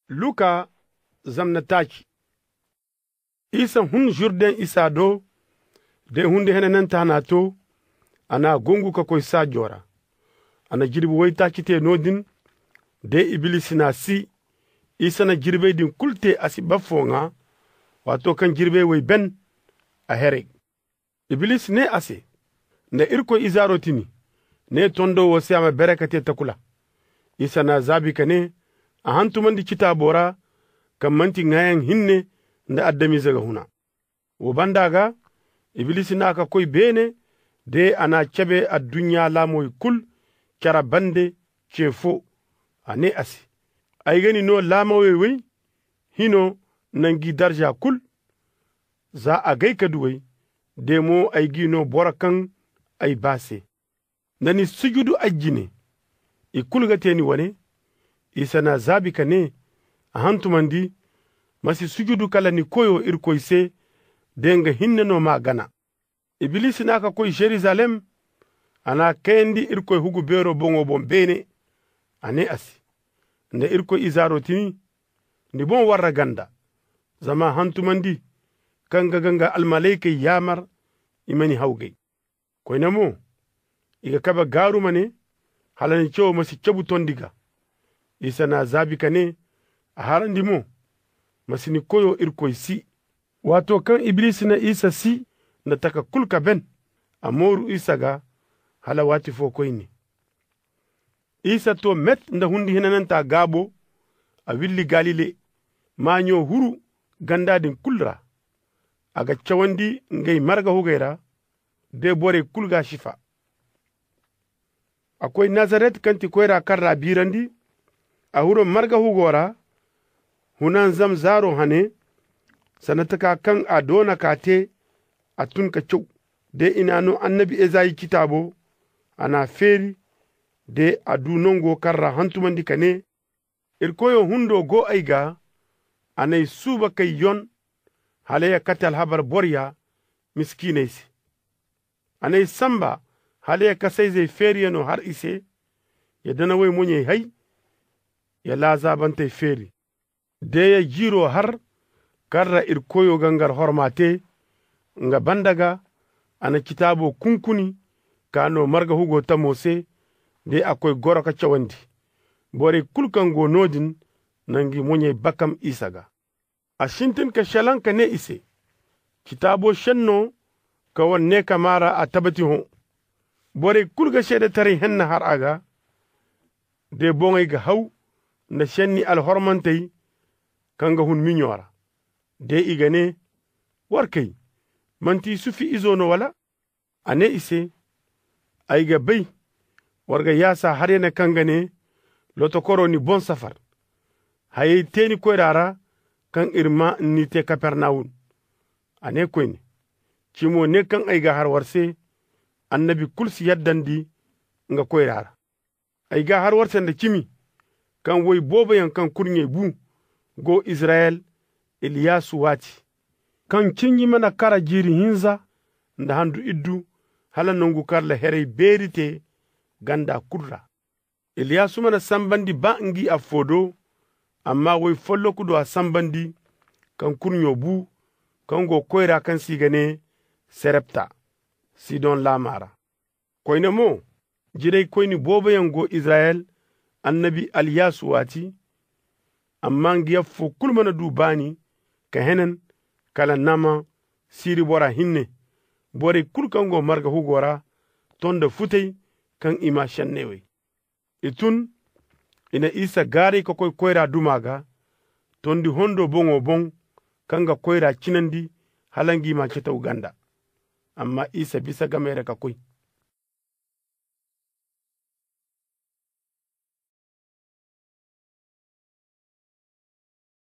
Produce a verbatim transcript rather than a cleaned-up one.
Luka zamna taaci. Isa hun Jurden isa do, de hundi henanante hana to, a n'a gongu ka koy saajo ra. A na jirbi waytaaci te no-din, de Ibilisi n'a si. Isa na jirbey din kulu te a si bafo ŋwa. Waato kaŋ jirbey way ben, a heray. Ibilisi ne a se, nda Irkoy izaaro ti ni, ne tondo wo se a ma bere ka te takula. Isa n'a zaabi ka ne, a hantumandi citaabo ra, kaŋ manti ŋwaayaŋ hinne nda adamize ga huna. Wo banda ga, Ibilisi n'a ka koy beene, de a n'a cabe adduɲɲa laamawey kulu care bande ce fo. A ne a se, ay ga ni no laamawey way hino nangi darza kulu. Za a gay ka du ay, de mo ay g'i no boro kaŋ ay ba se. Nda ni sujudu ay jine, i kulu ga te ni wane. Isa n'a zaabi ka ne, a hantumandi, ma si sujudu kala ni koyo Irkoy se, de nga hinne no m'a gana. Ibilisi n'a ka koy Zerizalem. A n'a kayandi Irkoy hugu beero boŋo boŋ beene. A ne a se, nda Irkoy izaaro ti ni, ni boŋ warra ganda. Zama hantumandi kaŋ ga ga nga almalaykey yaamar i ma ni hawgay. Koyne mo, i ga kabe gaaru ma ne, hala ni cawo ma si cabu tondi gaa. Isa n'a zaabi ka ne, a harandi mo, ma si ni koyo Irkoy si. Waato kaŋ Ibilisi na isa si nda taka kulu ka ben, a mooru isa gaa hala waati fo koyne. Isa to met nda hundi hinananta gaabo. A willi Galile, maaɲo huru ganda din kulu ra. A ga cawandi ngey marga hugey ra, de borey kulu g'a sifa. A koy Nazaret kaŋ ti koyra kaŋ ra biirandi. A huro marga hugo ra, hunanzam zaaro hane. Sanda taka kaŋ a doona ka te, a tun ka caw. De i n'a no annabi Ezayi citaabo. A n'a feeri, de a du nango kaŋ ra hantumandi ka ne, Irkoyo hundo go ay gaa. A n'ay suuba k'ay yon hala ya kate alhabar boroya miskiiney se. A n'ay samba hala ya kasayzey feeriyanoo har i se, ya danawey moɲey hay, ya laazaabantey feeri, de ya jiiro har kaŋ ra Irkoyo ga ngar horma te. Nga banda ga, a na citaabo kunkuni ka no marga hugo tamo se, de a koy goro ka cawandi. Borey kulu kaŋ go no-din na ngi moɲey bakam isa gaa. A sintin ka salaŋ ka ne i se, citaabo senno kaŋ war ne ka maa ra a tabati hõ. Borey kulu ga seedetaray henna har a gaa, de boŋey ga haw nda senni alhormantey kaŋ ga hun miɲo ra. De i ga ne, war kay, manti Yusufu izo no wala? A ne i se, ay ga bay war ga yaasa haryane kaŋ ga ne, lotokoro ni boŋ safar. Hayey te ni koyra ra kaŋ iri maa ni te Kapernawum. A ne koyne, cimo ne kaŋ ay ga har war se, annabi kulu si yaddandi nga koyra ra. Ay ga har war se nda cimi kaŋ woy booboyaŋ kaŋ kurɲey bu go Izirayel, Iliyasu waati, kaŋ cinji mana kara jiiri hinza nda handu iddu, hala nangu kaŋ ra herey beeri te ganda kulu ra. Iliyasu mana sambandi ba ngi affo do, amma woy folloku do a sambandi, kaŋ kurɲo bu, kaŋ go koyra kaŋ se i ga ne Serepta, Sidon laama ra. Koyne mo, jiraykoyne booboyaŋ go Izirayel annabi Aliyasu waati, amma ngi affo kulu mana du baani ka henen kala Naaman, Siri bora hinne. Borey kulu kaŋ go marga hugo ra to nda futay kaŋ i maa senney wey. I tun, i na Isa gaaray ka koy koyra duma gaa, tondi hondo boŋo boŋ, kaŋ ga koyra cinandi hala ngi ma cetaw ganda. Amma Isa bisa gamey ra ka koy.